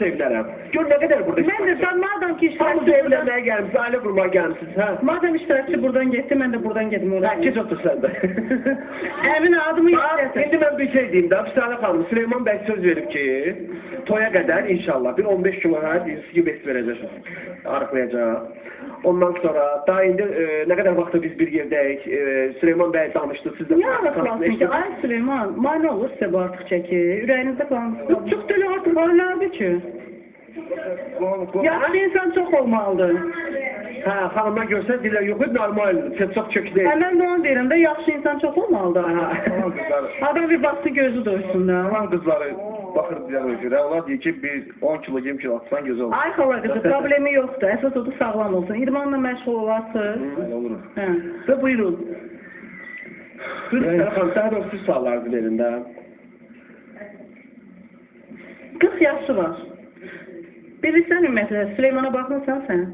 sevinərəm. Gör nə qədər burada. Mən də sən madam ki Hamınız iştirakçı buradan, evlənməyə gəlmisiniz, ailə qurmağa gəlmisiniz, hə? Madam iştirakçı buradan getdi, mən də buradan gedim Hə, oraya. keç otur sən də. Əmin adımı Bax, yox. İndi mən bir şey deyim də, Əfsanə xanım, Süleyman bəy söz verib ki, toya qədər inşallah bir 15 kilo hə, deyirsiz ki, bes verəcəksiniz, arıqlayacaq. Ondan sonra daha indi nə qədər vaxtdır biz bir yerdəyik, Süleyman bəy danışdı, siz də Niyə arıqlasın ki? Ay Süleyman, mane olur sizə bu artıq çəki. Ürəyinizdə qalan. Yox, çox deli artıq ailədir ki. Yaxşı insan çox olmalıdır. Hə, xanımlar görsə deyirlər, yox, normal, çox çox deyil. Hə, mən də onu deyirəm də, yaxşı insan çox olmalıdır. Qalan qızları, Adam bir baksın gözü doysun da. qalan qızları baxır diyanına görə, onlar deyir ki, bir 10 kilo, 20 kilo atsan gözəl olur. Ay xala qızı, problemi yoxdur. Əsas odur sağlam olsun. İdmanla məşğul olasınız. Elə olur. Hə. Və buyurun. Buyurun, Əfsanə xanım, daha doğrusu siz suallarınızı verin də. 40 yaşı var. Bilirsən ümumiyyətlə, Süleymana baxmısan sən?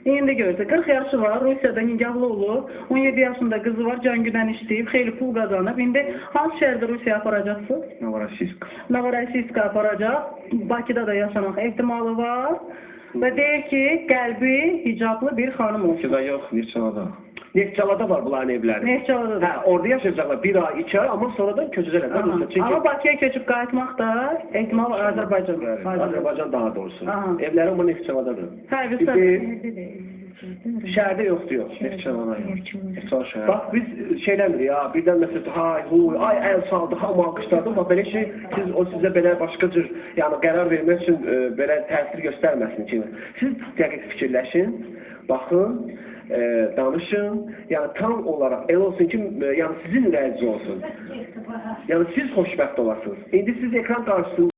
İndi görsə, 40 yaşı var, Rusiyada nigahlı olub, 17 yaşında qızı var, can güdən işləyib, xeyli pul qazanıb. İndi hansı şəhərdə Rusiyaya aparacaqsınız? Novorossiysk. Novorossiyska aparacaq, Bakıda da yaşamaq ehtimalı var. Və deyir ki, qəlbi hicablı bir xanım olsun. Bakıda yox, Neftçalada. Neftçalada var bunların evləri. Neftçalada da. Hə, orada yaşayacaqlar bir ay, 2 ay, amma sonradan köçəcəklər. Aha. Rusya. Çünki Amma Bakıya köçüb qayıtmaq da ehtimal var Azərbaycan. Bəli. Azərbaycan daha doğrusu. Aha. Evləri amma Neftçaladadır. Hə, bilirsən. İndi şəhərdə yoxdur, yox. Neftçalada yox. Neftçala şəhəri. Bax biz şeyləmirik ya, birdən məsələn hay, huy, ay əl saldı, hamı alqışladı, amma belə şey siz o sizə belə başqa cür, yəni qərar vermək üçün belə təsir göstərməsin ki. Siz dəqiq fikirləşin, baxın, danışın, yəni tam olaraq elə olsun ki, yəni sizin ürəyiniz olsun. Yəni siz xoşbəxt olasınız. İndi siz ekran qarşısında